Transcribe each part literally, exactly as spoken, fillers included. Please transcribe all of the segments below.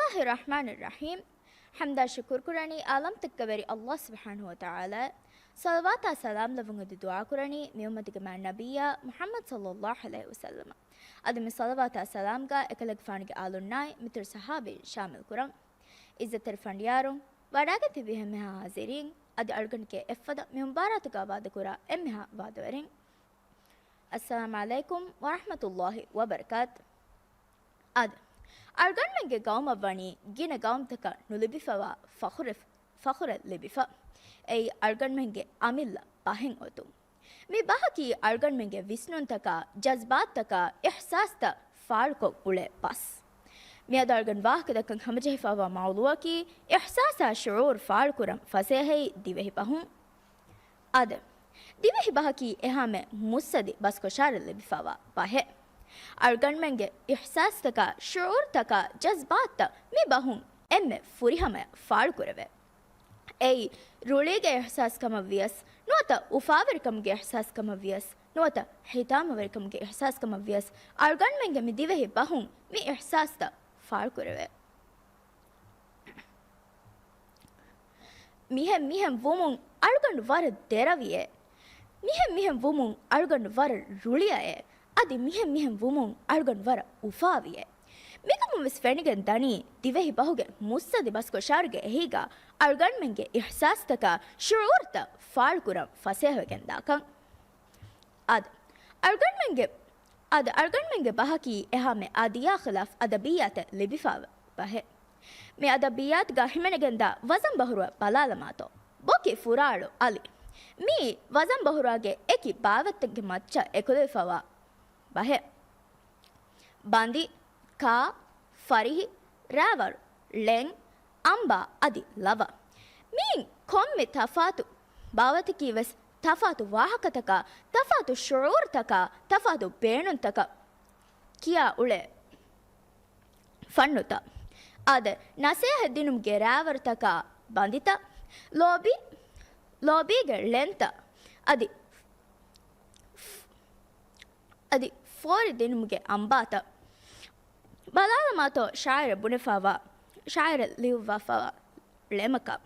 ބިސްމިއްލާހި ރަޙްމާނި ރަޙީމް. ޙަމްދާ ޝުކުރު ކުރަނީ ޢާލަމްތަކުގެ ވެރި ﷲ ސުބްޙާނަހޫ ވަތަޢާލާ. ޞަލަވާތާ ސަލާމް ލެއްވުން އެދި ދުޢާ ކުރަނީ މި އުއްމަތުގެ މާތް ނަބިއްޔާ މުޙައްމަދު ޞައްލައްލާހު ޢަލައިހި ވަސައްލަމަ. އަދި މި ޞަލަވާތާ ސަލާމްގަ އެކަލޭގެފާނުގެ އާލުންނާއި މިތުރު ޞަޙާބީން ޝާމިލް ކުރަން. ޢިއްޒަތްތެރި ފަނޑިޔާރުން، ވަޑައިގަތި ވިހެ މެހާ ޙާޟިރީން، އަދި އަޅުގަނޑުގެ އެއްފަދަ މި މުބާރާތުގަ ވާދަކުރާ އެންމެހާ ވާދަވެރިން. އައްސަލާމް ޢަލައިކުމް ވަރަޙްމަތުﷲ ވަބަރަކާތު. އާދެ، އަޅުގަނޑުމެންގެ ގައުމަށް ވަނީ ގިނަ ގައުމުތަކަށް ނުލިބިފަވާ ފަޚުރެއް، ފަޚުރެއް ލިބިފަ. އެއީ އަޅުގަނޑުމެންގެ އަމިއްލަ ބަހެއް އޮތުން. މި ބަހަކީ އަޅުގަނޑުމެންގެ ވިސްނުންތަކާ، ޖަޒްބާތުތަކާ، އިޙްސާސްތައް ފާޅުކޮށް އުޅޭ ބަސް. މިއަދު އަޅުގަނޑު ވާހަކަދައްކަން ހަމަޖެހިފައިވާ މައުޟޫޢަކީ އިޙްސާސާ ޝުޢޫރު ފާޅުކުރަން ފަސޭހައީ ދިވެހި ބަހުން. އާދެ، ދިވެހި ބަހަކީ އެހާމެ މުއްސަދި ބަސްކޮށާރަ ލިބިފައިވާ ބަހެއް. އަޅުގަނޑުމެންގެ އިޙްސާސްތަކާ، ޝުޢޫރުތަކާ، ޖަޒްބާތުތައް މި ބަހުން އެންމެ ފުރިހަމަޔަށް ފާޅުކުރެވޭ. އެއީ، ރުޅީގެ އިޙްސާސް ކަމަށް ވިޔަސް، ނުވަތަ އުފާވެރިކަމުގެ އިޙްސާސް ކަމަށް ވިޔަސް، ނުވަތަ ހިތާމަވެރިކަމުގެ އިޙްސާސް ކަމަށް ވިޔަސް، އަޅުގަނޑުމެންގެ މި ދިވެހި ބަހުން މި އިޙްސާސްތައް ފާޅުކުރެވޭ. މިހެން މިހެން ވުމުން އަޅުގަނޑު ވަރަށް ދެރަވިއޭ. މިހެން މިހެން ވުމުން އަޅުގަނޑު ވަރަށް ރުޅިއައޭ. އަދި މިހެން މިހެން ވުމުން އަޅުގަނޑު ވަރަށް އުފާވިއޭ. މިކަމުން ވެސް ފެނިގެން ދަނީ ދިވެހި ބަހުގެ މުއްސަދި ބަސްކޮށާރުގެ އެހީގަ އަޅުގަނޑުމެންގެ އިޙްސާސްތަކާ ޝުޢޫރުތައް ފާޅުކުރަން ފަސޭހަވެގެންދާކަން. އާދެ، އަޅުގަނޑުމެންގެ، އާދެ، އަޅުގަނޑުމެންގެ ބަހަކީ އެހާމެ އާދިޔާ ޚިލާފް އަދަބިއްޔާތެއް ލިބިފައިވާ ބަހެއް. މި އަދަބިއްޔާތުގަ ހިމެނިގެންދާ ވަޒަން ބަހުރުވަ ބަލާލަމާތޯ. ބޮކި ފުރާޅު އަލި. މިއީ ވަޒަން ބަހުރުވާގެ އެކި ބާވަތެއްގެ މައްޗަށް އެކުލެވިފައިވާ ބަހެއް. ބަނދި، ކާ، ފަރިހި، ރާވަރު، ޅެން، އަނބާ އަދި ލަވަ. މިއިން ކޮންމެ ތަފާތު ބާވަތަކީ ވެސް ތަފާތު ވާހަކަތަކާ، ތަފާތު ޝުޢޫރުތަކާ، ތަފާތު ބޭނުންތަކަށް ކިޔާ އުޅޭ ފަންނުތައް. އާދެ، ނަސޭހަތް ދިނުމުގެ ރާވަރުތަކާ ބަނދިތައް، ލޯބި، ލޯބީގެ ޅެންތައް، އަދި އަދި ފޯރި ދިނުމުގެ އަނބާތައް. ބަލާލަމާތޯ ޝާއިރަށް ބުނެފައިވާ، ޝާއިރަށް ލިޔުއްވާފައިވާ ޅެމަކަށް.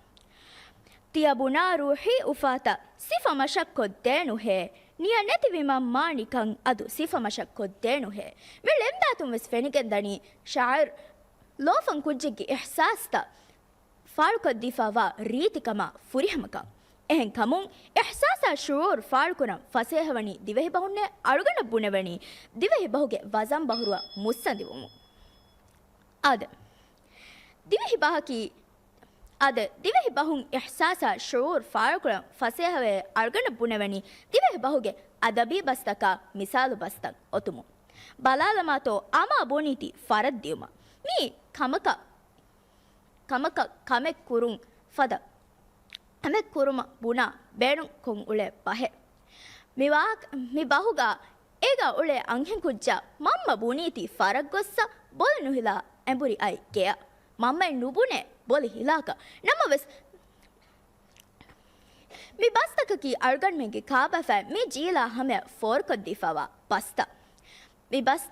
ތިޔަ ބުނާ ރޫޙީ އުފާތައް ސިފަ މަށަށް ކޮށްދޭނުހޭ. ނިޔަ ނެތިވީމަ މާނިކަން އަދު ސިފަ މަށަށް ކޮށްދޭނުހޭ. މި ޅެންބާތުން ވެސް ފެނިގެންދަނީ ޝާއިރު ލޯފަން ކުއްޖެއްގެ އިޙްސާސްތައް ފާޅުކޮށްދީފައިވާ ރީތިކަމާ ފުރިހަމަކަން. އެހެންކަމުން، އިޙްސާސާ ޝުޢޫރު ފާޅުކުރަން ފަސޭހަވަނީ ދިވެހިބަހުންނޭ އަޅުގަނޑަށް ބުނެވެނީ ދިވެހިބަހުގެ ވަޒަންބަހުރުވަ މުއްސަނދިވުމުން. އާދެ، ދިވެހިބަހަކީ، އާދެ، ދިވެހިބަހުން އިޙްސާސާ ޝުޢޫރު ފާޅުކުރަން ފަސޭހަވެ އަޅުގަނޑަށް ބުނެވެނީ ދިވެހިބަހުގެ އަދަބީ ބަސްތަކާ މިސާލު ބަސްތައް އޮތުމުން. ބަލާލަމާތޯ އަމާ ބުނީތީ ފަރަށް ދިޔުމަށް. މީ ކަމަކަށް ކަމަކަށް ކަމެއް ކުރުން ފަދަ ކަމެއް ކުރުމަށް ބުނާ ބޭނުން ކޮށް އުޅޭ ބަހެއް. މި ވާ-، މި ބަހުގަ އޭގަ އުޅޭ އަންހެން ކުއްޖާ މަންމަ ބުނީތީ ފަރަށް ގޮއްސަ ބޮލި ނުހިލާ އެނބުރި އައި ގެޔަށް. މަންމައެއް ނުބުނޭ ބޮލި ހިލާކަށް. ނަމަވެސް، މި ބަސްތަކަކީ އަޅުގަނޑުމެންގެ ކާބަފައި މި ޖީލާ ހަމަޔަށް ފޯރުކޮށްދީފައިވާ ބަސްތައް. މި ބަސް،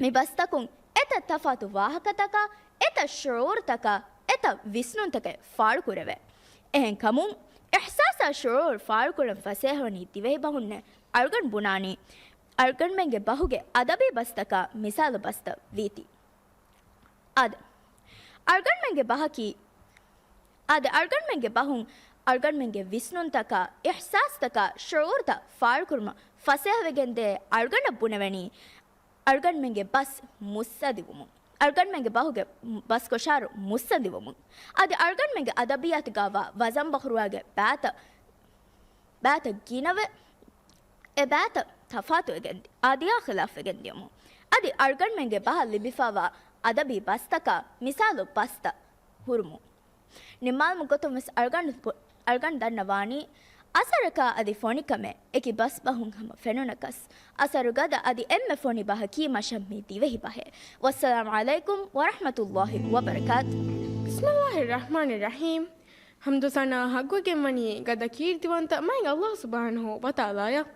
މި ބަސްތަކުން އެތައް ތަފާތު ވާހަކަތަކާ، އެތައް ޝުޢޫރުތަކާ، އެތައް ވިސްނުންތަކެއް ފާޅުކުރެވޭ. އެހެންކަމުން، އިޙްސާސާ ޝުޢޫރު ފާޅުކުރަން ފަސޭހަވަނީ ދިވެހިބަހުންނޭ އަޅުގަނޑު ބުނާނީ، އަޅުގަނޑުމެންގެ ބަހުގެ އަދަބީ ބަސްތަކާ މިސާލު ބަސްތައް ވީތީ. އާދެ، އަޅުގަނޑުމެންގެ ބަހަކީ، އާދެ، އަޅުގަނޑުމެންގެ ބަހުން އަޅުގަނޑުމެންގެ ވިސްނުންތަކާ، އިޙްސާސްތަކާ، ޝުޢޫރުތައް ފާޅުކުރުމަށް ފަސޭހަވެގެންދޭ އަޅުގަނޑަށް ބުނެވެނީ، އަޅުގަނޑުމެންގެ ބަސް މުއްސަނދިވުމުން. އަޅުގަނޑުމެންގެ ބަހުގެ ބަސްކޮށާރު މުއްސަނދިވުމުން. އަދި އަޅުގަނޑުމެންގެ އަދަބިއްޔާތުގައިވާ ވަޒަންބަހުރުވާގެ ބައިތައް، ބައިތައް ގިނަވެ، އެ ބައިތައް ތަފާތުވެގެން ދި-، އާދިޔާ ޚިލާފްވެގެން ދިޔުމުން. އަދި އަޅުގަނޑުމެންގެ ބަހަށް ލިބިފައިވާ އަދަބީ ބަސްތަކާ މިސާލު ބަސްތައް ހުރުމުން. ނިންމާލުމުގެ ގޮތުން ވެސް އަޅުގަނޑު، އަޅުގަނޑު ދަންނަވާނީ، އަސަރަކާ އަދި ފޮނިކަމެއް އެކި ބަސްބަހުން ހަމަ ފެނުނަކަސް، އަސަރު ގަދަ އަދި އެންމެ ފޮނި ބަހަކީ މަށަށް މި ދިވެހި ބަހެއް. ވައްސަލާމް ޢަލައިކުމް ވަރަޙްމަތުﷲ ވަބަރަކާތު. ބިސްމިﷲ ރަޙްމާނި ރަޙީމް. ޙަމްދު ސަނާ ޙައްޤުވެގެންވަނީ ގަދަ ކީރިތިވަންތަ މާތް ﷲ ސުބްޙާނަހޫ ވަތަޢާލާއަށް.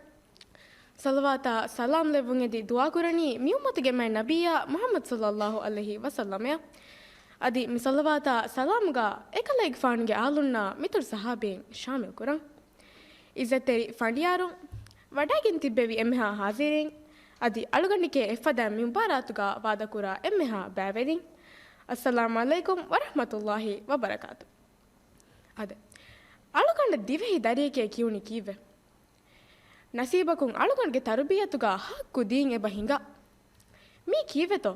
ޞަލަވާތާ ސަލާމް ލެއްވުން އެދި ދުޢާކުރަނީ މި އުއްމަތުގެ މާތް ނަބިއްޔާ މުޙައްމަދު ޞައްލަﷲ ޢަލައިހި ވަސައްލަމައަށް. އަދި މި ޞަލަވާތާ ސަލާމުގަ އެކަލޭގެފާނުގެ އާލުންނާ މިތުރު ޞަޙާބީން ޝާމިލް ކުރަން. ޢިއްޒަތްތެރި ފަނޑިޔާރުން، ވަޑައިގެން ތިއްބެވި އެންމެހާ ޙާޟިރީން، އަދި އަޅުގަނޑެކޭ އެއްފަދައިން މި މުބާރާތުގަ ވާދަކުރާ އެންމެހާ ބައިވެރިން، އައްސަލާމު ޢަލައިކުމް ވަރަޙްމަތުﷲި ވަބަރަކާތު. އާދެ، އަޅުގަނޑަށް ދިވެހި ދަރިއެކޭ ކިޔުނީ ކީއްވެ؟ ނަސީބަކުން އަޅުގަނޑުގެ ތަރުބިޔަތުގަ ޙައްޤު ދީން އެބަ ހިނގާ. މީ ކީއްވެތޯ؟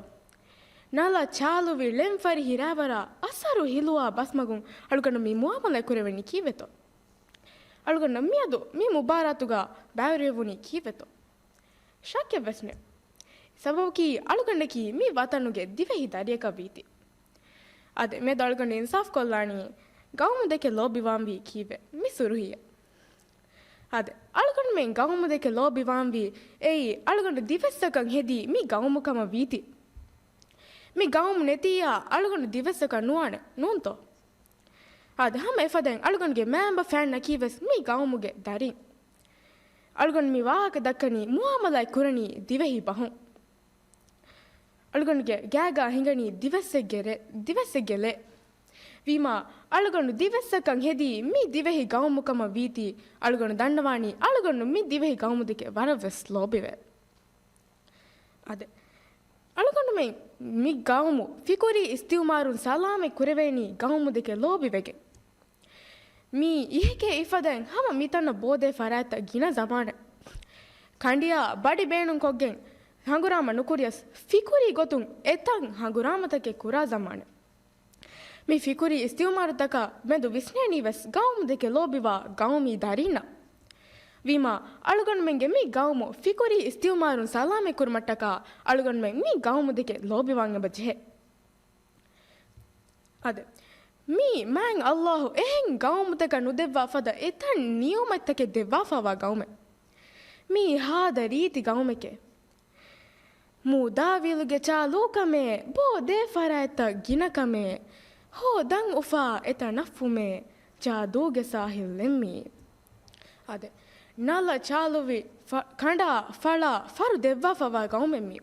ނަލަ ޗާލުވި ޅެންފަރި ހިރާވަރާ އަސަރު ހިލުވާ ބަސްމަގުން އަޅުގަނޑު މި މުޢާމަލާތް ކުރެވެނީ ކީއްވެތޯ؟ އަޅުގަނޑަށް މިއަދު މި މުބާރާތުގަ ބައިވެރިވެވުނީ ކީއްވެތޯ؟ ޝައްކެއްވެސް ނެތް. ސަބަބަކީ އަޅުގަނޑަކީ މި ވަޠަނުގެ ދިވެހި ދަރިއަކަށް ވީތީ. އާދެ، މިއަދު އަޅުގަނޑު އިންސާފް ކޮށްލާނީ ގައުމު ދެކެ ލޯބިވާންވީ ކީއްވެ؟ މި ސުރުޚީއަށް. އާދެ، އަޅުގަނޑުމެން ގައުމު ދެކެ ލޯބިވާންވީ އެއީ އަޅުގަނޑު ދިވެއްސަކަށް ހެދީ މި ގައުމު ކަމަށް ވީތީ. މި ގައުމު ނެތިއްޔާ އަޅުގަނޑު ދިވެއްސަކަށް ނުވާނެ، ނޫންތޯ؟ އާދެ، ހަމަ އެފަދައިން އަޅުގަނޑުގެ މައިންބަފައިންނަކީވެސް މި ގައުމުގެ ދަރިން. އަޅުގަނޑު މި ވާހަކަ ދައްކަނީ މުޢާމަލާތް ކުރަނީ ދިވެހި ބަހުން. އަޅުގަނޑުގެ ގާގާ ހިނގަނީ ދިވެއްސެއްގެ ރެ-، ދިވެއްސެއްގެ ލެ. ވީމާ، އަޅުގަނޑު ދިވެއްސަކަށް ހެދީ މި ދިވެހި ގައުމު ކަމަށް ވީތީ، އަޅުގަނޑު ދަންނަވާނީ އަޅުގަނޑު މި ދިވެހި ގައުމު ދެކެ ވަރަށްވެސް ލޯބިވޭ. އާދެ، އަޅުގަނޑުމެން މި ގައުމު ފިކުރީ އިސްތިޢުމާރުން ސަލާމަތް ކުރެވޭނީ ގައުމު ދެކެ ލޯބިވެގެން. މީ އިހެކޭ އިފަދައިން ހަމަ މިތަނަށް ބޯދޭ ފަރާތްތައް ގިނަ ޒަމާނެއް. ކަނޑިއާ ބަޑި ބޭނުންކޮށްގެން ހަނގުރާމަ ނުކުރިޔަސް، ފިކުރީ ގޮތުން އެތަން ހަނގުރާމަތަކެއް ކުރާ ޒަމާނެއް. މި ފިކުރީ އިސްތިޢުމާރުތަކާ މެދު ވިސްނޭނީވެސް ގައުމު ދެކެ ލޯބިވާ ގައުމީ ދަރީންނަށް. ވީމާ، އަޅުގަނޑުމެންގެ މި ގައުމު ފިކުރީ އިސްތިޢުމާރުން ސަލާމަތް ކުރުމަށްޓަކާ އަޅުގަނޑުމެން މި ގައުމު ދެކެ ލޯބިވާން އެބަ ޖެހޭ. އާދެ، މީ މާތް ﷲ އެހެން ގައުމުތަކަށް ނުދެއްވާ ފަދަ އެތައް ނިޢުމަތްތަކެއް ދެއްވާފައިވާ ގައުމެއް. މީ ހާދަ ރީތި ގައުމެކޭ. މޫދާވިލުގެ ޗާލޫކަމޭ، ބޯދޭ ފަރާތްތައް ގިނަކަމޭ، ހޯދަން އުފާ އެތަނަށްފުމޭ، ޖާދޫގެ ސާހިލްއެއްމީ. އާދެ، ނަލަ ޗާލުވި ފަ-، ކަނޑާ ފަޅާ ފަރު ދެއްވާފައިވާ ގައުމެއްމީ.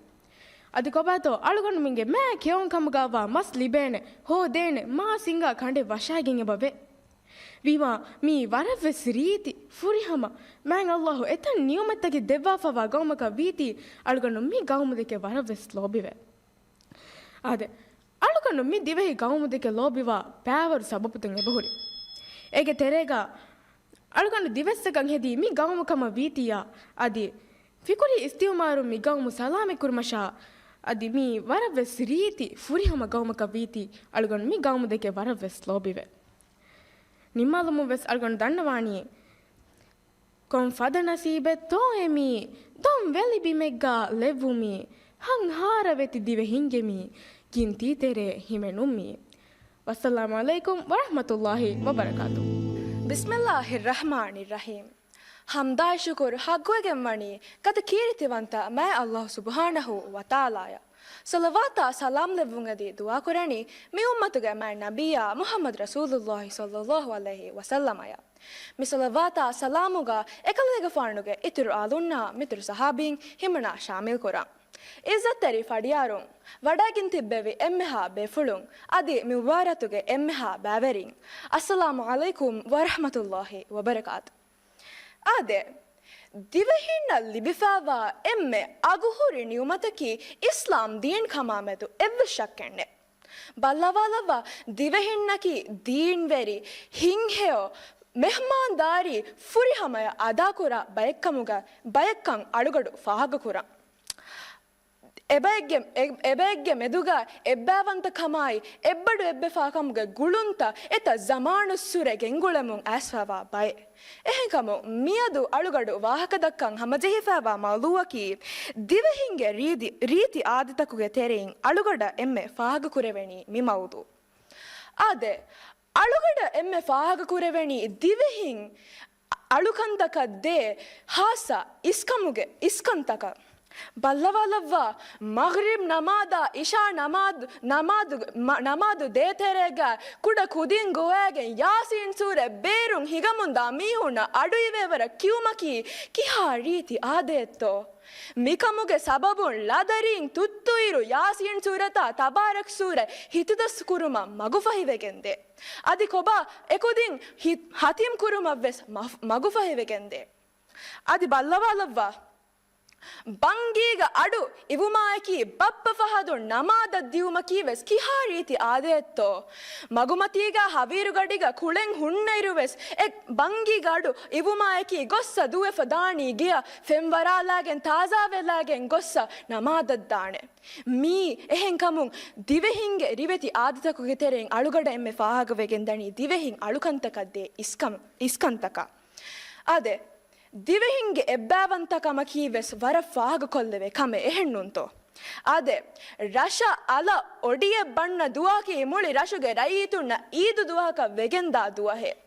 އަދި ކޮބާތޯ އަޅުގަނޑުމެންގެ މާ ކެއުން ކަމުގައިވާ މަސް ލިބޭނެ، ހޯދޭނެ، މާ ސިނގާ ކަނޑެއް ވަށާގެން އެބަ ވޭ. ވީމާ، މީ ވަރަށްވެސް ރީތި، ފުރިހަމަ، މާތް ﷲ އެތައް ނިޢުމަތްތަކެއް ދެއްވާފައިވާ ގައުމަކަށް ވީތީ، އަޅުގަނޑު މި ގައުމު ދެކެ ވަރަށްވެސް ލޯބިވޭ. އާދެ، އަޅުގަނޑު މި ދިވެހި ގައުމު ދެކެ ލޯބިވާ ބައިވަރު ސަބަބުތައް އެބަހުރި. އޭގެ ތެރޭގަ އަޅުގަނޑު ދިވެއްސަކަށް ހެދީ މި ގައުމު ކަމަށް ވީތިއްޔާ، އަދި ފިކުރީ އިސްތިޢުމާރުން މި ގައުމު ސަލާމަތް ކުރުމަށާ، އަދި މީ ވަރަށްވެސް ރީތި ފުރިހަމަ ގައުމަކަށް ވީތީ، އަޅުގަނޑު މި ގައުމު ދެކެ ވަރަށްވެސް ލޯބިވޭ. ނިންމާލުމުން ވެސް އަޅުގަނޑު ދަންނަވާނީ، ކޮން ފަދަ ނަސީބެއްތޯއޭ މީ، ދޮންވެލި ބިމެއްގަ ލެއްވުމީ، ހަންހާރަވެތި ދިވެހިންގެ މީ، ގިންތީތެރޭ ހިމެނުމީ. ވައްސަލާމު ޢަލައިކުމް ވަރަޙްމަތުﷲި ވަބަރަކާތުހު. بسم الله الرحمن الرحيم. ޙަމްދާއި ޝުކުރު ޙައްޤުވެގެން ވަނީ ގަދަ ކީރިތިވަންތަ މާތް ﷲ ސުބްޙާނަހޫ ވަތަޢާލާއަށް. ޞަލަވާތާ ސަލާމް ލެއްވުން އެދި ދުޢާ ކުރަނީ މި އުއްމަތުގެ މާތް ނަބިއްޔާ މުޙައްމަދު ރަސޫލުﷲި ޞައްލަﷲު ޢަލައިހި ވަސައްލަމަޔަށް. މި ޞަލަވާތާ ސަލާމުގަ އެކަލޭގެފާނުގެ އިތުރު އާލުންނާ މިތުރު ޞަޙާބީން ހިމަނާ ޝާމިލް ކުރަން. ޢިއްޒަތްތެރި ފަޑިޔާރުން، ވަޑައިގެން ތިއްބެވި އެންމެހާ ބޭފުޅުން، އަދި މި މުބާރާތުގެ އެންމެހާ ބައިވެރިން، އައްސަލާމު ޢަލައިކުމް ވަރަޙްމަތުﷲި ވަބަރަކާތު. އާދެ، ދިވެހިންނަށް ލިބިފައިވާ އެންމެ އަގުހުރި ނިޢުމަތަކީ އިސްލާމް ދީން ކަމާމެދު އެއްވެސް ޝައްކެއް ނެތް. ބައްލަވާލައްވާ، ދިވެހިންނަކީ ދީންވެރި، ހިތްހެޔޮ، މެހްމާންދާރީ ފުރިހަމަޔަށް އަދާކުރާ ބައެއްކަމުގަ، ބައެއްކަން އަޅުގަޑު ފާހަގަކުރަން. އެބައެއްގެ، އެ-، އެބައެއްގެ މެދުގަ އެއްބައިވަންތަކަމާއި، އެއްބަޑު އެއްބަފާކަމުގެ ގުޅުންތައް އެތައް ޒަމާނުއްސުރެ ގެންގުޅެމުން އައިސްފައިވާ ބައެއް. އެހެންކަމުން، މިއަދު އަޅުގަޑު ވާހަކަދައްކަން ހަމަޖެހިފައިވާ މައުޟޫއަކީ، ދިވެހިންގެ ރީތި، ރީތި އާދަތަކުގެ ތެރެއިން އަޅުގަޑަށް އެންމެ ފާހަގަކުރެވެނީ މި މައުޟޫ. އާދެ، އަޅުގަޑަށް އެންމެ ފާހަގަކުރެވެނީ ދިވެހިން އަޅުކަންތަކަށް ދޭ ހާއްސަ އިސްކަމުގެ އިސްކަންތަކަށް. ބައްލަވާލައްވާ، މަޣްރިބް ނަމާދާ އިޝާ ނަމާދު، ނަމާދު، މަ-، ނަމާދު ދޭތެރޭގަ ކުޑަ ކުދިން ގޮވައިގެން ޔާސީން ސޫރަ ބޭރުން ހިގަމުންދާ މީހުންނަށް އަޑުއިވޭވަރަށް ކިޔުމަކީ ކިހާ ރީތި އާދައެއްތޯ؟ މިކަމުގެ ސަބަބުން ޅަދަރީން ތުއްތު އިރު ޔާސީން ސޫރަތާ ތަބާރަކް ސޫރަ ހިތުދަސް ކުރުމަށް މަގުފަހިވެގެންދޭ. އަދި ކޮބާ އެކުދިން ހި-، ހަތިމް ކުރުމަށްވެސް މަ-، މަގުފަހިވެގެންދޭ. އަދި ބައްލަވާލައްވާ. ބަންގީގަ އަޑު އިވުމާއެކީ ބައްޕަ ފަހަދު ނަމާދަށް ދިއުމަކީ ވެސް ކިހާ ރީތި އާދަޔަށްތޯ؟ މަގުމަތީގަ ހަވީރުގަޑިގަ ކުޅެން ހުންނައިރު ވެސް އެ ބަންގީގަ އަޑު އިވުމާއެކީ ގޮއްސަ ދުވެފަ ދާނީ ގެޔަށް ފެންވަރާލާގެން ތާޒާވެލާގެން ގޮއްސަ ނަމާދަށް ދާނެ. މީ އެހެންކަމުން ދިވެހިންގެ ރިވެތި އާދަތަކުގެ ތެރެއިން އަޅުގަޑަށް އެންމެ ފާހަގަވެގެން ދަނީ ދިވެހިން އަޅުކަންތަކަށް ދޭ އިސްކަން، އިސްކަންތަކަށް. އާދެ، ދިވެހިންގެ އެއްބައިވަންތަކަމަކީ ވެސް ވަރަށް ފާހަގަކޮށްލެވޭ ކަމެއް އެހެންނޫންތޯ؟ އާދެ، ރަށަށް އަލަށް އޮޑިއެއް ބަންނަ ދުވަހަކީ މުޅި ރަށުގެ ރައްޔިތުންނަށް އީދު ދުވަހަކަށް ވެގެންދާ ދުވަހެއް.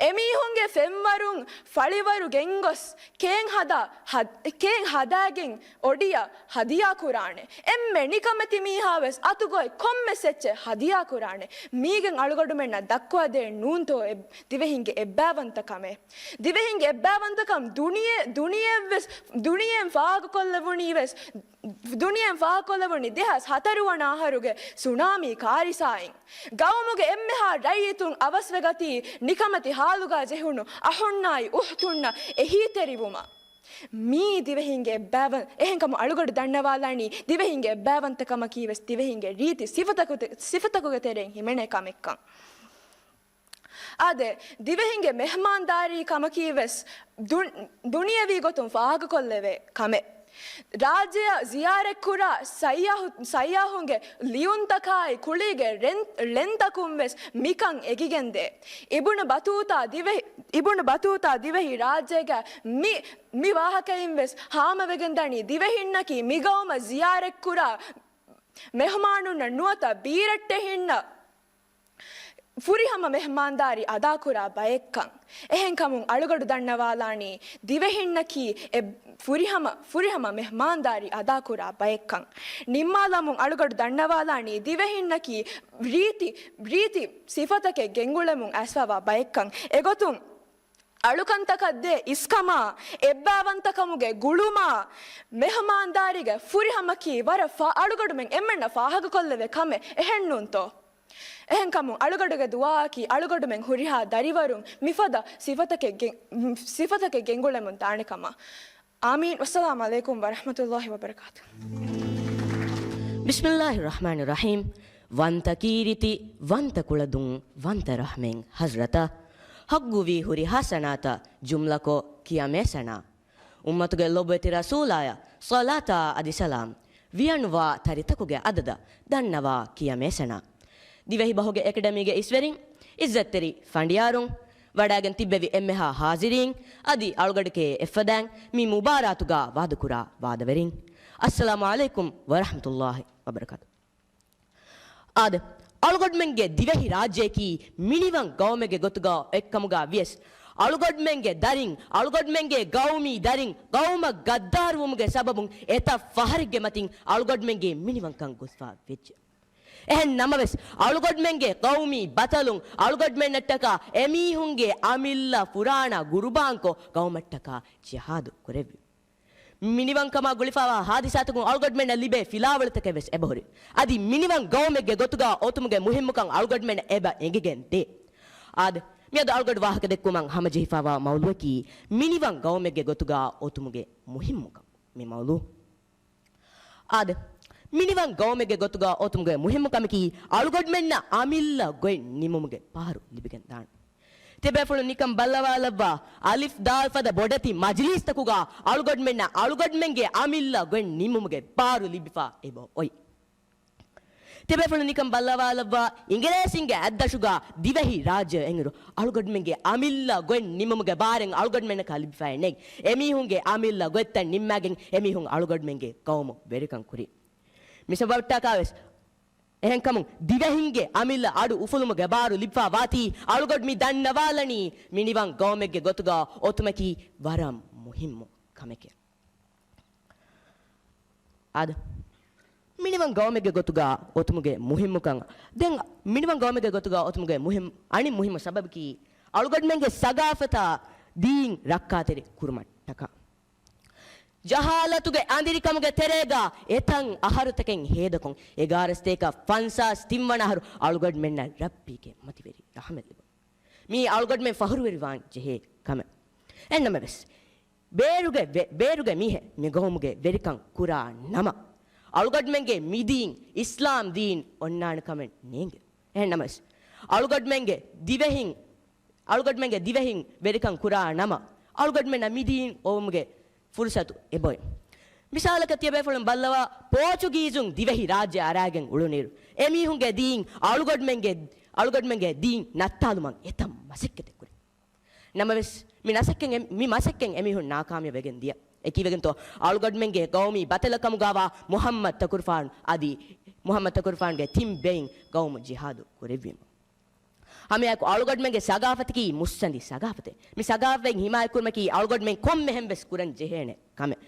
އެމީހުންގެ ފެންވަރުން ފަޅިވަރު ގެންގޮސް ކޭން ހަދާ، ހަދ-، ކޭން ހަދާގެން އޮޑިއަށް ހަދިޔާ ކުރާނެ. އެންމެ ނިކަމެތި މީހާ ވެސް އަތުގައި ކޮންމެސް އެއްޗެއް ހަދިޔާ ކުރާނެ. މީގެން އަޅުގަޑުމެންނަށް ދައްކުވާދޭން ނޫންތޯ އެ ދިވެހިންގެ އެއްބައިވަންތަކަމެއް؟ ދިވެހިންގެ އެއްބައިވަންތަކަން ދުނިޔެ-، ދުނިޔެއަށްވެސް، ދުނިޔެއިން ފާހަގަކޮށްލެވުނީ ވެސް، ދުނިޔެއިން ފާހަގަކޮށްލެވުނީ ދެހާސް ހަތަރު ވަނަ އަހަރުގެ ސުނާމީ ކާރިސާއިން. ގައުމުގެ އެންމެހާ ރައްޔިތުން އަވަސްވެގަތީ ނިކަމެތި ހާލުގަ ޖެހުނު އަހުންނާއި އުހުތުންނަށް އެހީތެރިވުމަށް. މީ ދިވެހިންގެ އެއްބައިވަން-، އެހެންކަމުން އަޅުގަޑު ދަންނަވާލާނީ ދިވެހިންގެ އެއްބައިވަންތަކަމަކީ ވެސް ދިވެހިންގެ ރީތި ސިފަތަކު-، ސިފަތަކުގެ ތެރެއިން ހިމެނޭ ކަމެއްކަން. އާދެ، ދިވެހިންގެ މެހްމާންދާރީ ކަމަކީ ވެސް ދު-، ދުނިޔަވީ ގޮތުން ފާހަގަކޮށްލެވޭ ކަމެއް. ރާއްޖެއަށް ޒިޔާރަތްކުރާ ސައްޔާހު-، ސައްޔާހުންގެ ލިޔުންތަކާއި ކުޅީގެ ޅެން-، ޅެންތަކުން ވެސް މިކަން އެގިގެންދޭ. އިބުނު ބަތޫތާ ދިވެހި-، އިބުނު ބަތޫތާ ދިވެހި ރާއްޖޭގަ މި، މި ވާހަކައިން ވެސް ހާމަވެގެންދަނީ ދިވެހިންނަކީ މިގައުމަށް ޒިޔާރަތްކުރާ މެހުމާނުންނަށް ނުވަތަ ބީރައްޓެހިންނަށް ފުރިހަމަ މެހްމާންދާރީ އަދާކުރާ ބައެއްކަން. އެހެންކަމުން އަޅުގަޑު ދަންނަވާލާނީ ދިވެހިންނަކީ އެ ފުރިހަމަ، ފުރިހަމަ މެހްމާންދާރީ އަދާކުރާ ބައެއްކަން. ނިންމާލަމުން އަޅުގަޑު ދަންނަވާލާނީ ދިވެހިންނަކީ ރީތި، ރީތި ސިފަތަކެއް ގެންގުޅެމުން އައިސްފަވާ ބައެއްކަން. އެގޮތުން އަޅުކަންތަކަށްދޭ އިސްކަމާ، އެއްބައިވަންތަކަމުގެ ގުޅުމާ، މެހުމާންދާރީގެ ފުރިހަމަކީ ވަރަށް ފާ-، އަޅުގަޑުމެން އެންމެންނަށް ފާހަގަކޮށްލެވޭ ކަމެއް އެހެންނޫންތޯ؟ އެހެންކަމުން އަޅުގަޑުގެ ދުޢާއަކީ އަޅުގަޑުމެން ހުރިހާ ދަރިވަރުން މިފަދަ ސިފަތަކެއް ގެ-، ސިފަތަކެއް ގެންގުޅެމުން ދާނެ ކަމަށް. އާމީން. ވައްސަލާމު ޢަލައިކުމް ވަރަޙްމަތުﷲި ވަބަރަކާތުހު. ބިސްމިﷲިއްރަޙްމާނިއްރަޙީމް. ވަންތަ ކީރިތި، ވަންތަ ކުޅަދުން، ވަންތަ ރަޙްމެއް ޙަޟްރަތަށް، ޙައްޤުވީ ހުރި ޙަސަނާތަށް ޖުމްލަކޮށް ކިޔަމޭ ސަނާ. އުއްމަތުގެ ލޮބުވެތި ރަސޫލާޔަށް ޞަލާތާ އަދި ސަލާމް. ވިޔަނުވާ ތަރިތަކުގެ އަދަދަށް ދަންނަވާ ކިޔަމޭ ސަނާ. ދިވެހި ބަހުގެ އެކަޑަމީގެ އިސްވެރިން، ޢިއްޒަތްތެރި ފަނޑިޔާރުން، ވަޑައިގެން ތިއްބެވި އެންމެހާ ޙާޟިރީން އަދި އަޅުގަޑުގެ އެއްފަދައިން މި މުބާރާތުގަ ވާދަކުރާ ވާދަވެރިން، އައްސަލާމު ޢަލައިކުމް ވަރަޙްމަތުﷲި ވަބަރަކާތު. އާދެ، އަޅުގަޑުމެންގެ ދިވެހި ރާއްޖެއަކީ މިނިވަން ގައުމެއްގެ ގޮތުގަ އޮތްކަމުގަ ވިޔަސް، އަޅުގަޑުމެންގެ ދަރިން، އަޅުގަޑުމެންގެ ގައުމީ ދަރިން ގައުމަށް ގައްދާރުވުމުގެ ސަބަބުން އެތައް ފަހަރެއްގެ މަތިން އަޅުގަޑުމެންގެ މިނިވަންކަން ގޮސްފަ ވެއްޖެ. އެހެން ނަމަވެސް، އަޅުގަޑުމެންގެ ގައުމީ ބަތަލުން އަޅުގަޑުމެންނަށްޓަކާ އެމީހުންގެ އަމިއްލަ ފުރާނަ ގުރުބާންކޮށް ގައުމަށްޓަކާ ޖިހާދު ކުރެއްވި. މިނިވަންކަމާ ގުޅިފަވާ ހާދިސާތަކުން އަޅުގަޑުމެންނަށް ލިބޭ ފިލާވަޅުތަކެއް ވެސް އެބަހުރި. އަދި މިނިވަން ގައުމެއްގެ ގޮތުގަ އޮތުމުގެ މުހިއްމުކަން އަޅުގަޑުމެންނަށް އެބަ އެނގިގެން ދޭ. އާދެ، މިއަދު އަޅުގަޑު ވާހަކަ ދެއްކުމަށް ހަމަޖެހިފަވާ މައުޟޫއަކީ މިނިވަން ގައުމެއްގެ ގޮތުގަ އޮތުމުގެ މުހިއްމުކަން. މި މައުޟޫ. އާދެ، މިނިވަން ގައުމެއްގެ ގޮތުގަ އޮތުމުގެ މުހިއްމު ކަމަކީ، އަޅުގަޑުމެންނަށް އަމިއްލަ ގޮތް ނިމުމުގެ ބާރު ލިބިގެން ދާން. ތިބޭފުޅުން ނިކަން ބައްލަވާލައްވާ، އަލިފް ދާލް ފަދަ ބޮޑެތި މަޖިލީސްތަކުގަ އަޅުގަޑުމެންނަށް އަޅުގަޑުމެންގެ އަމިއްލަ ގޮތް ނިމުމުގެ ބާރު ލިބިފަ އެބަ އޮތް. ތިބޭފުޅުން ނިކަން ބައްލަވާލައްވާ، އިނގިރޭސިންގެ އަތްދަށުގަ ދިވެހި ރާއްޖެ އެނގިރު، އަޅުގަޑުމެންގެ އަމިއްލަ ގޮތް ނިމުމުގެ ބާރެއް އަޅުގަޑުމެންނަކަށް ލިބިފައެއް ނެތް. އެމީހުންގެ އަމިއްލަ ގޮތްތައް ނިންމާގެން އެމީހުން އަޅުގަޑުމެންގެ ގައުމު ވެރިކަން ކުރި. މި ސަބަބަށްޓަކާވެސް އެހެންކަމުން ދިވެހިންގެ އަމިއްލަ އަޑު އުފުލުމުގެ ބާރު ލިބިފަ ވާތީ، އަޅުގަޑު މި ދަންނަވާލަނީ މިނިވަން ގައުމެއްގެ ގޮތުގަ އޮތުމަކީ ވަރަށް މުހިއްމު ކަމެކޭ. އާދެ، މިނިވަން ގައުމެއްގެ ގޮތުގަ އޮތުމުގެ މުހިއްމުކަން. ދެން މިނިވަން ގައުމެއްގެ ގޮތުގަ އޮތުމުގެ މުހިއްމު، އަނެއް މުހިއްމު ސަބަބަކީ، އަޅުގަޑުމެންގެ ސަގާފަތާ ދީން ރައްކާތެރި ކުރުމަށްޓަކާ. ޖަހާލަތުގެ އަނދިރިކަމުގެ ތެރޭގަ އެތަން އަހަރުތަކެއް ހޭދަކޮށް، އެގާރަ ސަތޭކަ ފަންސާސް ތިން ވަނަ އަހަރު އަޅުގަނޑުމެންނަށް ރައްބީގެ މަތިވެރި ރަހަމަތް ލިބުނު. މީ އަޅުގަނޑުމެން ފަހުރުވެރިވާން ޖެހޭ ކަމެއް. އެހެންނަމަވެސް، ބޭރުގެ ވެ-، ބޭރުގެ މީހެއް މި ގައުމުގެ ވެރިކަން ކުރާ ނަމަ، އަޅުގަނޑުމެންގެ މި ދީން، އިސްލާމް ދީން އޮންނާނެ ކަމެއް ނޭނގެ. އެހެންނަމަވެސް، އަޅުގަނޑުމެންގެ ދިވެހިން، އަޅުގަނޑުމެންގެ ދިވެހިން ވެރިކަން ކުރާ ނަމަ، އަޅުގަނޑުމެންނަށް މި ދީން އޮވުމުގެ ފުރުސަތު އެބައޮތް. މިސާލަކަށް ތިޔަބޭފުޅުން ބައްލަވާ، ޕޯޗުގީޒުން ދިވެހި ރާއްޖެ އަރާގެން އުޅުނިއިރު، އެމީހުންގެ ދީން އަޅުގަނޑުމެންގެ، އަޅުގަނޑުމެންގެ ދީން ނައްތާލުމަށް އެތައް މަސައްކަތެއް ކުރި. ނަމަވެސް، މި ނަސައްކަތް އެ-، މި މަސައްކަތް އެމީހުން ނާކާމިޔާބު ވެގެން ދިޔަ. އެ ކީވެގެންތޯ، އަޅުގަނޑުމެންގެ ގައުމީ ބަތަލަކަމުގާވާ މުޙައްމަދު ތަކުރުފާނު އަދި މުޙައްމަދު ތަކުރުފާނުގެ ތިން ބެއިން ގައުމު ޖިހާދު ކުރެއްވީމަ. ހަމައެއާއެކު އަޅުގަނޑުމެންގެ ސަގާފަތަކީ މުއްސަނދި ސަގާފަތެއް. މި ސަގާފަތް ހިމާޔަތްކުރުމަކީ އަޅުގަނޑުމެން ކޮންމެހެން ވެސް ކުރަން ޖެހޭނެ ކަމެއް.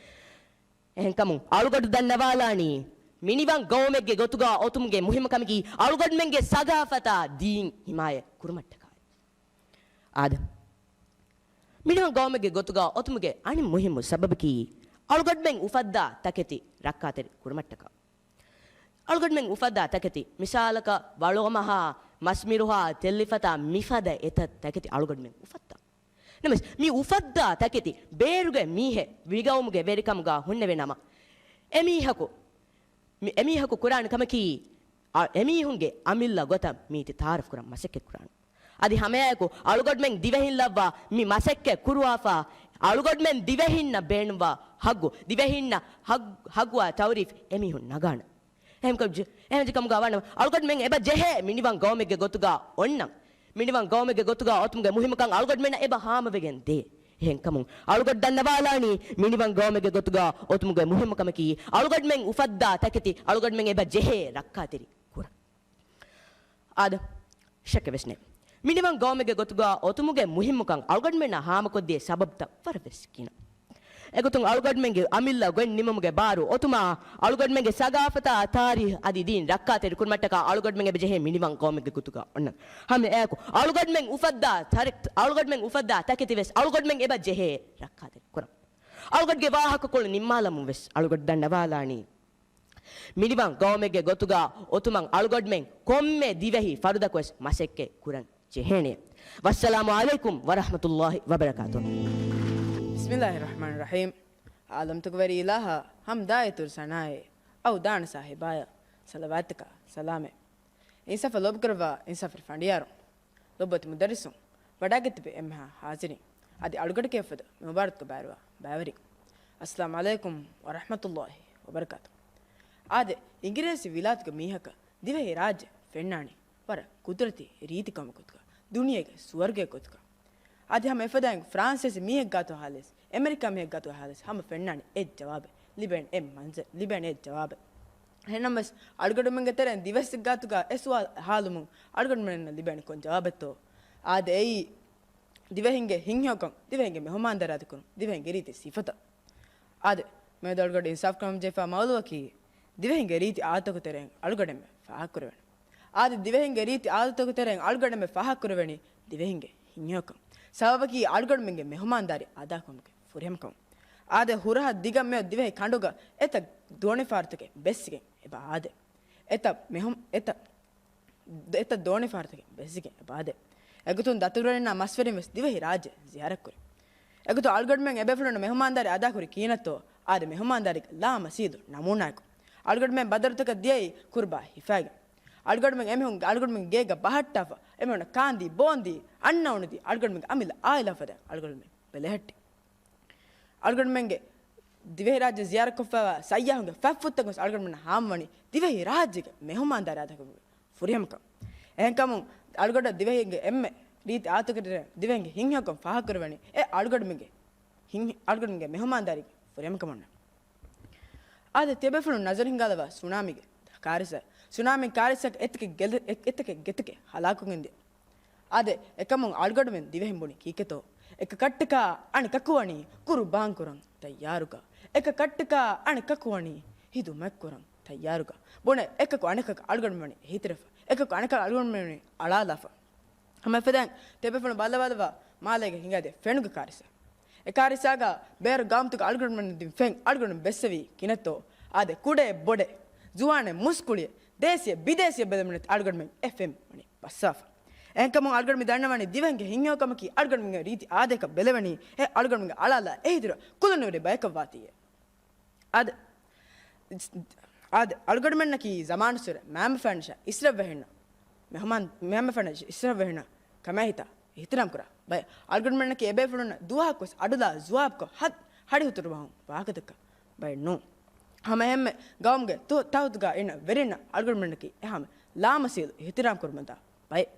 އެހެންކަމުން އަޅުގަޑު ދަންނަވާލާނީ، މިނިވަން ގައުމެއްގެ ގޮތުގަ އޮތުމުގެ މުހިއްމު ކަމަކީ އަޅުގަނޑުމެންގެ ސަގާފަތާ ދީން ހިމާޔަތް ކުރުމަށްޓަކާ. އާދެ، މިނިވަން ގައުމެއްގެ ގޮތުގަ އޮތުމުގެ އަނެއް މުހިއްމު ސަބަބަކީ، އަޅުގަނޑުމެން އުފައްދާ ތަކެތި ރައްކާތެރި ކުރުމަށްޓަކާ. އަޅުގަނޑުމެން އުފައްދާ ތަކެތި، މިސާލަކަށް، ވަޅުއަމަހާ، މަސްމިރުހާ، ތެއްލިފަތާ، މިފަދަ އެތައް ތަކެތި އަޅުގަނޑުމެން އުފައްދާ. ނަމަވެސް، މި އުފައްދާ ތަކެތި ބޭރުގެ މީހެއް މިގައުމުގެ ވެރިކަމުގަ ހުންނެވި ނަމަ، އެމީހަކު، މި-، އެމީހަކު ކުރާނެ ކަމަކީ، އަ-، އެމީހުންގެ އަމިއްލަ ގޮތަށް މީތި ތައާރަފް ކުރަން މަސައްކަތް ކުރާނެ. އަދި ހަމައެއާއެކު އަޅުގަނޑުމެން ދިވެހިން ލައްވާ މި މަސައްކަތް ކުރުވާފަ، އަޅުގަނޑުމެން ދިވެހިންނަށް ބޭނުންވާ ހައްގު، ދިވެހިންނަށް ހައް-، ހައްގުވާ ތައުރީފް އެމީހުން ނަގާނެ. އެހެންކަމު-، އެހެން ކަމުގަ ވާނަމަ، އަޅުގަނޑުމެން އެބަ ޖެހޭ މިނިވަން ގައުމެއްގެ ގޮތުގަ އޮންނަން. މިނިވަން ގައުމެއްގެ ގޮތުގަ އޮތުމުގެ މުހިއްމުކަން އަޅުގަނޑުމެންނަށް އެބަ ހާމަވެގެން ދޭ. އެހެންކަމުން އަޅުގަޑު ދަންނަވާލާނީ، މިނިވަން ގައުމެއްގެ ގޮތުގަ އޮތުމުގެ މުހިއްމު ކަމަކީ، އަޅުގަނޑުމެން އުފައްދާ ތަކެތި އަޅުގަނޑުމެން އެބަ ޖެހޭ ރައްކާތެރި ކުރަން. އާދެ، ޝައްކެއް ވެސް ނެތް. މިނިވަން ގައުމެއްގެ ގޮތުގަ އޮތުމުގެ މުހިއްމުކަން އަޅުގަނޑުމެންނަށް ހާމަކޮށްދިޔަ ސަބަބުތައް ވަރަށް ވެސް ގިނަ. އެގޮތުން އަޅުގަނޑުމެންގެ އަމިއްލަ ގޮތް ނިމުމުގެ ބާރު އޮތުމާ، އަޅުގަނޑުމެންގެ ސަގާފަތާ ތާރީޚް އަދި ދީން ރައްކާތެރި ކުރުމަށްޓަކާ އަޅުގަނޑުމެން އެބަ ޖެހޭ މިނިވަން ގައުމެއްގެ ގޮތުގަ އޮންނަން. ހަމައެއާއެކު އަޅުގަނޑުމެން އުފައްދާ ތަރެ-، އަޅުގަނޑުމެން އުފައްދާ ތަކެތި ވެސް އަޅުގަނޑުމެން އެބަ ޖެހޭ ރައްކާތެރި ކުރަން. އަޅުގަނޑުގެ ވާހަކަކޮޅު ނިންމާލަމުން ވެސް އަޅުގަޑު ދަންނަވާލާނީ، މިނިވަން ގައުމެއްގެ ގޮތުގަ އޮތުމަށް އަޅުގަނޑުމެން ކޮންމެ ދިވެހި ފަރުދަކު ވެސް މަސައްކަތް ކުރަން ޖެހޭނެ. ވައްސަލާމު ޢަލައިކުމް ވަރަޙްމަތުﷲި ވަބަރަކާތުހު. ބިސްމިﷲިއްރަޙްމާނިއްރަޙީމް. ޢާލަމްތަކުގެ ވެރި އިލާހާ ޙަމްދާއި ތުރު ސަނާއެއް އައު ދާނަ ސާހިބާޔަށް ޞަލަވާތްތަކާ ސަލާމެއް. އިންސާފަށް ލޯބިކުރައްވާ އިންސާފުވެރި ފަނޑިޔާރުން، ލޮބުވެތި މުދައްރިސުން، ވަޑައިގަތްތިބި އެންމެހާ ޙާޟިރީން، އަދި އަޅުގަޑަކަށް އެފަދަ މި މުބާރަތުގެ ބައިވެރިވާ ބައިވެރިން. އައްސަލާމު ޢަލައިކުމް ވަރަޙްމަތުﷲި ވަބަރަކާތުހު. އާދެ، އިނގިރޭސި ވިލާތުގެ މީހަކަށް ދިވެހި ރާއްޖެ ފެންނާނީ ވަރަށް ޤުދުރަތީ ރީތި ގައުމެއް ގޮތުގަ، ދުނިޔޭގެ ސުވަރުގެއް ގޮތުގަ. އަދި ހަމަ އެފަދައިން ފްރާންސޭސި މީހެއް ގާތު ހާލިސް، އެމެރިކާ މީހެއް ގާތު ހާލިސް، ހަމަ ފެންނާނީ އެއް ޖަވާބެއް، ލިބޭނެ އެއް މަންޒަރު، ލިބޭނެ އެއް ޖަވާބެއް. އެހެންނަމަވެސް، އަޅުގަނޑުމެންގެ ތެރެއިން ދިވެއްސެއް ގާތުގަ އެ ސުވާލު ހާލުމުން އަޅުގަނޑުމެންނަށް ލިބޭނެ ކޮން ޖަވާބެއްތޯ؟ އާދެ، އެއީ ދިވެހިންގެ ހިތްހެޔޮކަން، ދިވެހިންގެ މެހުމާންދާރީ އަދާކުރުން، ދިވެހިންގެ ރީތި ސިފަތައް. އާދެ، މިއަދު އަޅުގަޑު އިންސާފު ކުރަމުން ޖެހިފާ މައުލޫއަކީ، ދިވެހިންގެ ރީތި އާދަތުތަކުގެ ތެރެއިން އަޅުގަނޑުމެން ފާހަގަކުރެވޭނެ. އާދެ، ދިވެހިންގެ ރީތި އާދަތުތަކުގެ ތެރެއިން އަޅުގަނޑުމެން ފާހަގަކުރެވެނީ ދިވެހިންގެ ހިތްހެޔޮކަން. ސަބަބަކީ އަޅުގަނޑުމެންގެ މެހުމާންދާރީ އަދާކުރުމުގެ ފުރިހަމަކަން. އާދެ، ހުރަހަށް ދިގަ މިއޮތް ދިވެހި ކަނޑުގަ އެތައް ދޯނިފަހަރުތަކެއް ބެއްސިގެން އެބަ އާދޭ. އެތައް މެހު-، އެތައް އެތައް ދޯނިފަހަރުތަކެއް ބެއްސިގެން އެބަ އާދޭ. އެގޮތުން ދަތުރުވެރިންނާ މަސްވެރިން ވެސް ދިވެހި ރާއްޖެ ޒިޔާރަތްކުރި. އެގޮތުން އަޅުގަނޑުމެން އެބޭފުޅުންނަށް މެހުމާންދާރީ އަދާކުރީ ކިހިނެއްތޯ؟ އާދެ، މެހުމާންދާރީގެ ލާމަސީދު ނަމޫނާއަކު. އަޅުގަނޑުމެން ބަދަރުތަކަށް ދިޔައީ ކުރުބާ ހިފާގެން. އަޅުގަނޑުމެން އެމީހުން އަޅުގަނޑުމެން ގޭގަ ބަހައްޓާފަ، އެމީހުންނަށް ކާންދީ، ބޯންދީ، އަންނައުނުދީ، އަޅުގަނޑުމެންގެ އަމިއްލަ އާއިލާ ފަދައިން އަޅުގަނޑުމެން ބެލެހެއްޓި. އަޅުގަނޑުމެންގެ ދިވެހިރާއްޖެ ޒިޔާރަތްކޮށްފައިވާ ސައްޔާހުންގެ ފަތްފުށްތައް ވެސް އަޅުގަނޑުމެންނަށް ހާމަވަނީ ދިވެހިރާއްޖޭގެ މެހުމާންދާރީ އަދާކުރުމުގެ ފުރިހަމަކަން. އެހެންކަމުން އަޅުގަޑަށް ދިވެހިންގެ އެންމެ ރީތި އާދަތުތަކުގެ ތެރެއިން ދިވެހިންގެ ހިތްހެޔޮކަން ފާހަގަކުރެވެނީ އެ އަޅުގަނޑުމެންގެ ހިތް-، އަޅުގަނޑުމެންގެ މެހުމާންދާރީގެ ފުރިހަމަކަމުންނޭ. އާދެ، ތިޔަބޭފުޅުން ނަޒަރު ހިންގާލައްވާ ސުނާމީގެ ކާރިސާ. ސުނާމީން ކާރިސާއަކީ އެތަކެއް ގެލެ-، އެ-، އެތަކެއް ގެތަކެއް ހަލާކުވެގެން ދިޔަ. އާދެ، އެކަމުން އަޅުގަނޑުމެން ދިވެހިން ބުނީ ކީކޭތޯ؟ އެކަކަށްޓަކާ އަނެކަކު ވަނީ ޤުރުބާން ކުރަން ތައްޔާރުގަ. އެކަކަށްޓަކާ އަނެކަކު ވަނީ ހިދުމަތް ކުރަން ތައްޔާރުގަ. ބުނެ، އެކަކު އަނެކަކަށް އަޅުގަނޑުމެން ވަނީ އެހީތެރިވެފަ. އެކަކު އަނެކަކަށް އަޅުގަނޑުމެން ވަނީ އަޅާލާފަ. ހަމަ އެފަދައިން ތިޔަބޭފުޅުން ބައްލަވާލައްވާ މާލޭގަ ހިނގާދިޔަ ފެނުގެ ކާރިސާ. އެ އެކާރިސާގަ ބޭރު ގައުމުތަކުގެ އަޅުގަނޑުމެން ދިން ފެން އަޅުގަނޑު ބެއްސެވީ ކިނަތޯ؟ އާދެ، ކުޑައެއް ބޮޑެއް، ޒުވާނެއް މުސްކުޅިއެއް، ދޭސިއެއް ބިދޭސިއެއް ބެލެމުނެތި އަޅުގަނޑުމެން އެ ފެން ވަނީ ބައްސާފަ. އެހެންކަމުން އަޅުގަނޑު މި ދަންނަވަނީ ދިވެހިންގެ ހިތްހެޔޮކަމަކީ އަޅުގަނޑުމެންގެ ރީތި އާދައަކަށް ބެލެވެނީ، އެ އަޅުގަނޑުމެންގެ އަޅާލާ އެހީތެރި ކުލަނުވެރި ބަޔަކަށް ވާތީއޭ. އާދެ، އާދެ، އަޅުގަނޑުމެންނަކީ ޒަމާނުއްސުރެ މައިންބަފައިންނަށާ އިސްރަށްވެހެންނަށް، މެހުމާން، މައިންބަފައިންނަށާ އިސްރަށްވެހެންނަށް ކަމޭހިތާ އިހްތިރާމް ކުރާ ބައެއް. އަޅުގަނޑުމެންނަކީ އެބޭފުޅުންނަށް ދުވަހަކުވެސް އަޑުލާ ޖުވާބުކޮށް ހަ-، ހަޑި ހުތުރު ވަހުން ވާހަކަދައްކާ ބައެއް ނޫން. ހަމައެހެންމެ ގައުމުގެ ތަ-، ތަހުތުގަ އިންނަ ވެރިންނަށް އަޅުގަނޑުމެންނަކީ އެހާމެ ލާމަސީލު އިހްތިރާމް ކުރުމަށްދާ ބައެއް.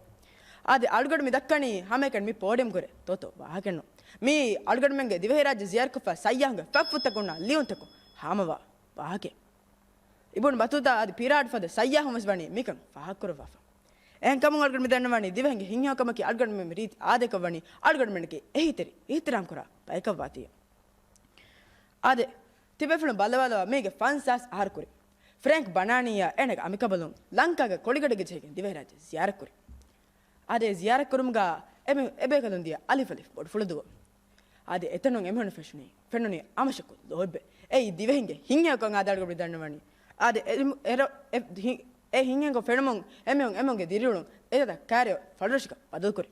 އާދެ، އަޅުގަނޑު މި ދައްކަނީ ހަމައެކަނި މި ޕޯޑިއަމް ކުރެ ތޯތޯ ވާހަކައެއްނޫން. މީ އަޅުގަނޑުމެންގެ ދިވެހިރާއްޖެ ޒިޔާރަތްކޮށްފަ ސައްޔާހުންގެ ފަތްފުށްތަކުންނާ ލިޔުންތަކުން ހާމަވާ ވާހަކައެއް. އިބުނު ބަތޫތާ އަދި ޕިރާޑު ފަދަ ސައްޔާހުން ވެސް ވަނީ މިކަން ފާހަގަކުރައްވާފަ. އެހެންކަމުން އަޅުގަނޑު މި ދަންނަވަނީ ދިވެހިންގެ ހިތްހެޔޮކަމަކީ އަޅުގަނޑުމެން މި ރީތި އާދައަކަށް ވަނީ އަޅުގަނޑުމެންނަކީ އެހީތެރި އިހްތިރާމް ކުރާ ބަޔަކަށް ވާތީ. އާދެ، ތިބޭފުޅުން ބައްލަވާލަވާ މީގެ ފަންސާސް އަހަރު ކުރިން ފްރެންކް ބަނާނީއާ އޭނަގެ އަނބިކަނބަލުން ލަންކާގެ ކޮޅިގަޑިގެ ޖެހިގެން ދިވެހިރާއްޖެ ޒިޔާރަތްކުރި. އާދެ، ޒިޔާރަތްކުރުމުގަ އެ-، އެބޭކަލުން ދިޔަ އަލިފަލި ބޮޑުފުޅުދުވަ. އާދެ، އެތަނުން އެމީހުން ފެށުނީ، ފެނުނީ އަމަށަކު ލޯތްބެއް. އެއީ ދިވެހިންގެ ހިތްހެޔޮކަން އާދެ އަޅުގަނޑު ދަންނަވަނީ. އާދެ، އެ-، އެ-، އެ-، ހި-، އެ ހިތްހެޔޮކަން ފެނުމުން އެމީހުން އެމީހުންގެ ދިރިއުޅުން އެތައް ކައިރިއަށް ފަޅުރަށަކަށް ބަދަލުކުރި.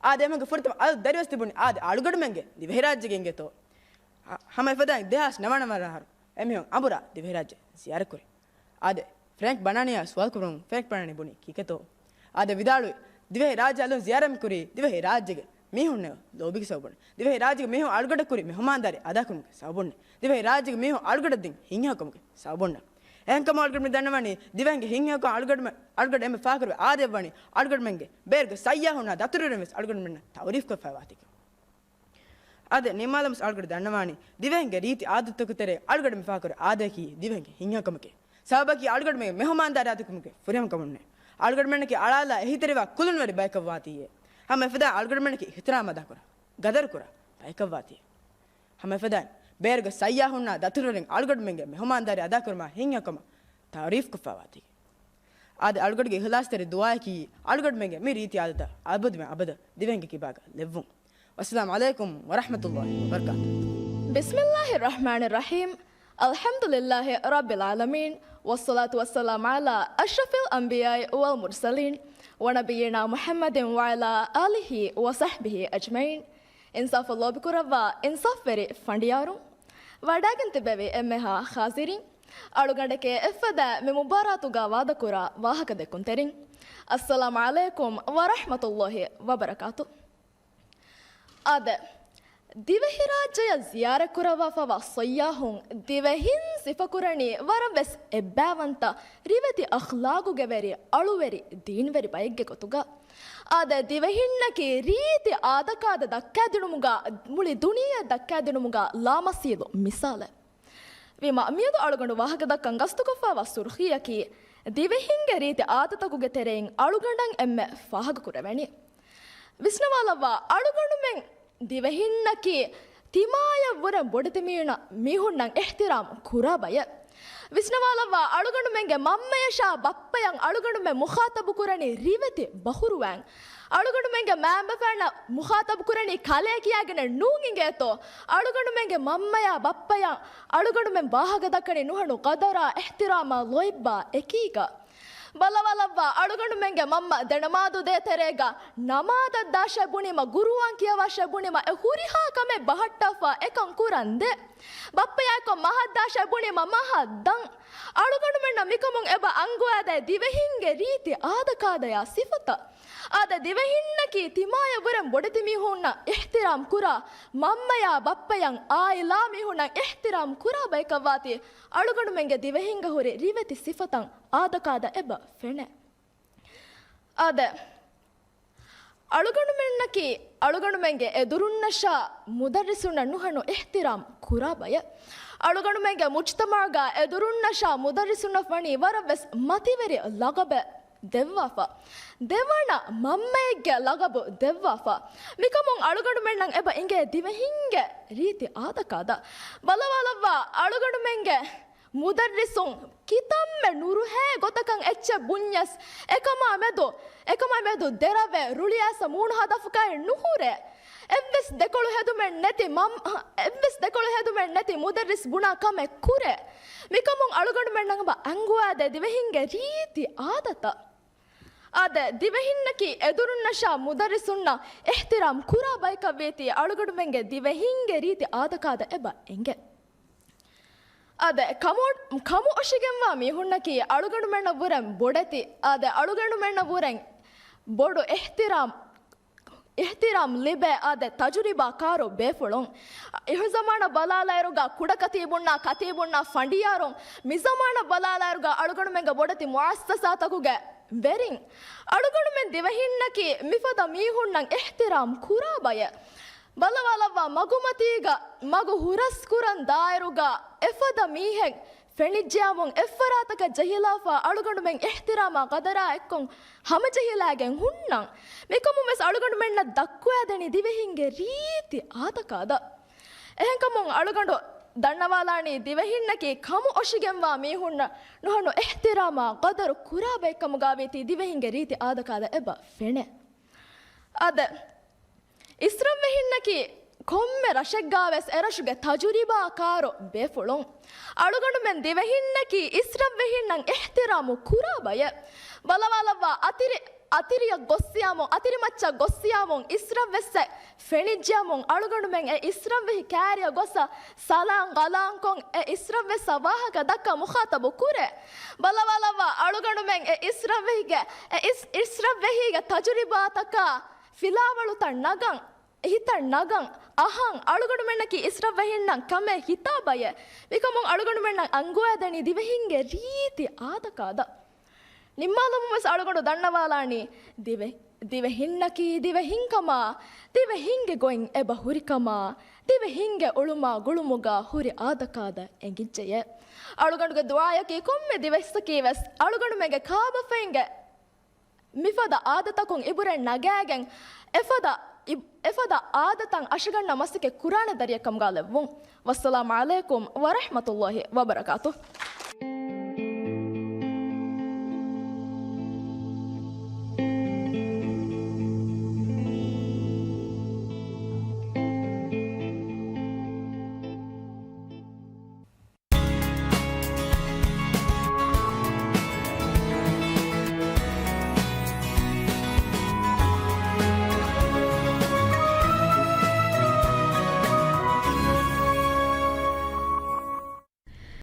އާދެ، އެމީހުންގެ ފުރަތަމަ އަލު ދަރިވެސް ތިބުނީ އާދެ އަޅުގަނޑުމެންގެ ދިވެހިރާއްޖޭގެ އިނގޭތޯ. ހަ-، ހަމަ އެފަދައިން ދެހާސް ނަވަނަ ވަނަ އަހަރު އެމީހުން އަނބުރާ ދިވެހިރާއްޖެ ޒިޔާރަތްކުރި. އާދެ، ފްރެންކް ބަނާނީއާ ސުވާލުކުރުން ފްރެންކް ބަނާނީ ބުނީ ކީކޭތޯ؟ އާދެ، ވިދާޅުވި، ދިވެހިރާއްޖެ އަލުން ޒިޔާރަތް ކުރީ ދިވެހިރާއްޖޭގެ މީހުންނަށް ލޯބީގެ ސަބަބުން. ދިވެހިރާއްޖޭގެ މީހުން އަޅުގަނޑަށް ކުރި މެހުމާންދާރީ އަދާކުރުމުގެ ސަބަބުން. ދިވެހިރާއްޖޭގެ މީހުން އަޅުގަނޑަށް ދިން ހިތްހެޔޮކަމުގެ ސަބަބުން. އެހެންކަމުން އަޅުގަނޑު މި ދަންނަވަނީ ދިވެހިންގެ ހިތްހެޔޮކަން އަޅުގަނޑު އަޅުގަނޑު އެންމެ ފާހަގަކުރެއްވި އާދައަށްވަނީ އަޅުގަނޑުމެންގެ ބޭރުގެ ސައްޔާހުންނާ ދަތުރުވެރިން ވެސް އަޅުގަނޑުމެންނަށް ތައުރީފްކޮށްފައިވާތީ. އާދެ، ނިންމާލަމުން އަޅުގަނޑު ދަންނަވާނީ ދިވެހިންގެ ރީތި އާދަތަކުގެ ތެރޭ އަޅުގަނޑު މި ފާހަގަކުރި އާދައަކީ ދިވެހިންގެ ހިތްހެޔޮކަމެކޭ. ސަބަބަކީ އަޅުގަނޑުމެންގެ މެހުމާންދާރީ އަދާކުރުމުގެ ފުރިހަމަކަމުންނޭ. އަޅުގަނޑުމެންނަކީ އަޅާލާ އެހީތެރިވާ ކުލަނުވެރި ބަޔަކަށް ވާތީއޭ. ހަމަ އެފަދައިން އަޅުގަނޑުމެންނަކީ އިހްތިރާމް އަދާކުރާ، ގަދަރުކުރާ ބަޔަކަށް ވާތީ. ހަމަ އެފަދައިން ބޭރުގެ ސައްޔާހުންނާ ދަތުރުވެރިން އަޅުގަނޑުމެންގެ މެހުމާންދާރީ އަދާކުރުމާ ހިތްހެޔޮކަމަށް ތައުރީފްކޮށްފައިވާތީ. އާދެ، އަޅުގަނޑުގެ އިހްލާސްތެރި ދުޢާއަކީ އަޅުގަނޑުމެންގެ މި ރީތި އާދަތައް އަބަދުމެ އަބަދަށް ދިވެހިންގެ ކިބާގަ ލެއްވުން. والسلام عليكم ورحمة الله وبركاته. بسم الله الرحمن الرحيم. الحمد لله رب العالمين، والصلاة والسلام على أشرف الأنبياء والمرسلين، ونبينا محمد وعلى آله وصحبه أجمعين. އިންސާފަށް ލޯބިކުރައްވާ އިންސާފްވެރި ފަނޑިޔާރުން، ވަޑައިގެން ތިއްބެވި އެންމެހާ ހާޒިރީން، އަޅުގަނޑެކޭ އެއްފަދަ މި މުބާރާތުގަ ވާދަކުރާ ވާހަކަދެއްކުންތެރިން، السلام عليكم ورحمة الله وبركاته. އާދެ، ދިވެހިރާއްޖެއަށް ޒިޔާރަތްކުރައްވާފައިވާ ސައްޔާހުން ދިވެހިން ސިފަކުރަނީ ވަރަށް ވެސް އެއްބައިވަންތަ، ރިވެތި އަޚްލާގުގެ ވެރި، އަޅުވެރި، ދީންވެރި ބައެއްގެ ގޮތުގަ. އާދެ، ދިވެހިންނަކީ ރީތި އާދަކާދަ ދައްކައިދިނުމުގަ، މުޅި ދުނިޔެއަށް ދައްކައިދިނުމުގަ ލާމަސީލު މިސާލެއް. ވީމާ، މިއަދު އަޅުގަނޑު ވާހަކަދައްކަން ގަސްތުކޮށްފައިވާ ސުރުޚީއަކީ، ދިވެހިންގެ ރީތި އާދަތަކުގެ ތެރެއިން އަޅުގަނޑަށް އެންމެ ފާހަގަކުރެވެނީ. ވިސްނަވާލައްވާ، އަޅުގަނޑުމެން ދިވެހިންނަކީ ތިމާޔަށްވުރެން ބޮޑެތި މީހުންނަށް އިޙްތިރާމް ކުރާ ބަޔެއް. ވިސްނަވާލައްވާ، އަޅުގަނޑުމެންގެ މަންމަޔަށާ ބައްޕަޔަށް އަޅުގަނޑުމެން މުޚާޠަބު ކުރަނީ ރިވެތި ބަހުރުވައިން. އަޅުގަނޑުމެންގެ މައިންބަފައިންނަށް މުޚާޠަބު ކުރަނީ ކަލޭ ކިޔާގެނެއް ނޫން އިނގޭތޯ؟ އަޅުގަނޑުމެންގެ މަންމަޔާ ބައްޕަޔަށް އަޅުގަނޑުމެން ވާހަކަ ދައްކަނީ ނުހަނު ޤަދަރާ، އިޙްތިރާމާ، ލޯތްބާ އެކީގަ. ބަލަވާލައްވާ، އަޅުގަނޑުމެންގެ މަންމަ ދެނަމާދު ދޭތެރޭގަ ނަމާދަށް ދާށޭ ބުނީމަ، ގުރުއާން ކިޔަވާށޭ ބުނީމަ، އެ ހުރިހާ ކަމެއް ބަހައްޓާފަ އެކަން ކުރަން ދޭ. ބައްޕަޔާއެކު މަހަށް ދާށޭ ބުނީމަ، މަހަށް ދަން. އަޅުގަނޑުމެންނަށް މިކަމުން އެބަ އަންގަވައިދޭ ދިވެހިންގެ ރީތި އާދަކާދަޔާ ސިފަތައް. އާދެ، ދިވެހިންނަކީ ތިމާޔަށްވުރެން ބޮޑެތި މީހުންނަށް އިޙްތިރާމް ކުރާ، މަންމަޔާ ބައްޕަޔަށް އާއިލާ މީހުންނަށް އިޙްތިރާމް ކުރާ ބަޔަކަށްވާތީ، އަޅުގަނޑުމެންގެ ދިވެހިންގަ ހުރި ރިވެތި ސިފަތައް އާދަކާދަ އެބަ ފެނޭ. އާދެ، އަޅުގަނޑުމެންނަކީ އަޅުގަނޑުމެންގެ އެދުރުންނަށާ މުދައްރިސުންނަށް ނުހަނު އިޙްތިރާމް ކުރާ ބަޔެއް. އަޅުގަނޑުމެންގެ މުޖްތަމަޢުގަ އެދުރުންނަށާ މުދައްރިސުންނަށް ވަނީ ވަރަށް ވެސް މަތިވެރި ލަޤަބެއް ދެއްވާފަ. ދެވަނަ މަންމައެއްގެ ލަޤަބު ދެއްވާފަ. މިކަމުން އަޅުގަނޑުމެންނަށް އެބަ އިނގޭ ދިވެހިންގެ ރީތި އާދަކާދަ. ބަލަވާލައްވާ، އަޅުގަނޑުމެންގެ މުދައްރިސުން ކިތަންމެ ނުރުހޭ ގޮތަކަށް އެއްޗެއް ބުންޏަސް، އެކަމާ މެދު، އެކަމާ މެދު ދެރަވެ ރުޅިއައިސް މޫނު ހަދަފުކައެއް ނުހުރޭ. އެއްވެސް ދެކޮޅު ހެދުމެއް ނެތި މަ-، އެއްވެސް ދެކޮޅު ހެދުމެއް ނެތި މުދައްރިސް ބުނާ ކަމެއް ކުރޭ. މިކަމުން އަޅުގަނޑުމެންނަށް އެބަ އަންގަވާދޭ ދިވެހިންގެ ރީތި އާދަތައް. އާދެ، ދިވެހިންނަކީ އެދުރުންނަށާ މުދައްރިސުންނަށް އިޙްތިރާމް ކުރާ ބަޔަކަށް ވީތީ އަޅުގަނޑުމެންގެ ދިވެހިންގެ ރީތި އާދަކާދަ އެބަ އެނގޭ. އާދެ، ކަމު، ކަމު އޮށިގެންވާ މީހުންނަކީ އަޅުގަނޑުމެންނަށް ވުރެން ބޮޑެތި، އާދެ، އަޅުގަނޑުމެންނަށް ވުރެން ބޮޑު އިޙްތިރާމް، އިޙްތިރާމް ލިބޭ، އާދެ، ތަޖުރިބާ ކާރު ބޭފުޅުން. އިހުޒަމާނަށް ބަލާލާއިރުގަ ކުޑަކަތީބުންނާ ކަތީބުންނާ ފަނޑިޔާރުން، މިޒަމާނަށް ބަލާލާއިރުގަ އަޅުގަނޑުމެންގެ ބޮޑެތި މުއައްސަސާތަކުގެ ވެރިން. އަޅުގަނޑުމެން ދިވެހިންނަކީ މިފަދަ މީހުންނަށް އިޙްތިރާމް ކުރާ ބަޔެއް. ބަލަވާލައްވާ މަގުމަތީގަ މަގު ހުރަސްކުރަން ދާއިރުގަ އެފަދަ މީހެއް ފެނިއްޖެޔާމުން އެއްފަރާތަކަށް ޖެހިލާފަ އަޅުގަނޑުމެން އިޙްތިރާމާ ގަދަރާ އެއްކޮށް ހަމަޖެހިލާގެން ހުންނަން. މިކަމުން ވެސް އަޅުގަނޑުމެންނަށް ދައްކުވައިދެނީ ދިވެހިންގެ ރީތި އާދަކާދަ. އެހެންކަމުން އަޅުގަނޑު ދަންނަވާލާނީ ދިވެހިންނަކީ ކަމު އޮށިގެންވާ މީހުންނަށް ނުހަނު އިޙްތިރާމާ ގަދަރު ކުރާ ބައެއްކަމުގާވީތީ ދިވެހިންގެ ރީތި އާދަކާދަ އެބަ ފެނޭ. އާދެ، އިސްރަށްވެހިންނަކީ ކޮންމެ ރަށެއްގާވެސް އެރަށުގެ ތަޖުރިބާ ކާރު ބޭފުޅުން. އަޅުގަނޑުމެން ދިވެހިންނަކީ އިސްރަށްވެހިންނަށް އިޙްތިރާމު ކުރާ ބަޔެއް. ބަލަވާލައްވާ އަތިރި، އަތިރިއަށް ގޮއްސިޔާމު، އަތިރިމައްޗަށް ގޮއްސިޔާމު އިސްރަށްވެއްސެއް ފެނިއްޖެޔާމުން އަޅުގަނޑުމެން އެ އިސްރަށްވެހި ކައިރިއަށް ގޮސް ސަލާން ގަލާންކޮށް އެ އިސްރަށްވެއްސަށް ވާހަކަ ދައްކާ މުޚާޠަބު ކުރޭ. ބަލަވާލައްވާ އަޅުގަނޑުމެން އެ އިސްރަށްވެހިގެ، އެ އިސް، އިސްރަށްވެހީގެ ތަޖުރިބާތަކާ ފިލާވަޅުތައް ނަގަން، ހިތަށް ނަގަން، އަހަން، އަޅުގަނޑުމެންނަކީ އިސްރަށްވެހިންނަށް ކަމޭ ހިތާ ބަޔެއް. މިކަމުން އަޅުގަނޑުމެންނަށް އަންގަވައިދެނީ ދިވެހިންގެ ރީތި އާދަކާދަ. ނިންމާލުމުން ވެސް އަޅުގަނޑު ދަންނަވާލާނީ ދިވެ، ދިވެހިންނަކީ ދިވެހިންކަމާ، ދިވެހިންގެ ގޮތް އެބަ ހުރިކަމާ، ދިވެހިންގެ އުޅުމާ ގުޅުމުގާ ހުރި އާދަކާދަ އެނގިއްޖެޔޭ. އަޅުގަނޑުގެ ދުޢާޔަކީ ކޮންމެ ދިވެއްސަކީ ވެސް އަޅުގަނޑުމެންގެ ކާބަފައިންގެ މިފަދަ އާދަތަކުން އިބުރެއް ނަގާގެން އެފަދަ އި، އެފަދަ އާދަތައް އަށަގަންނަ މަސައްކަތް ކުރާނެ ދަރިއެއް ކަމުގާ ލެއްވުން. ވައްސަލާމް ޢަލައިކުމް ވަރަޙްމަތުﷲި ވަބަރަކާތުހު.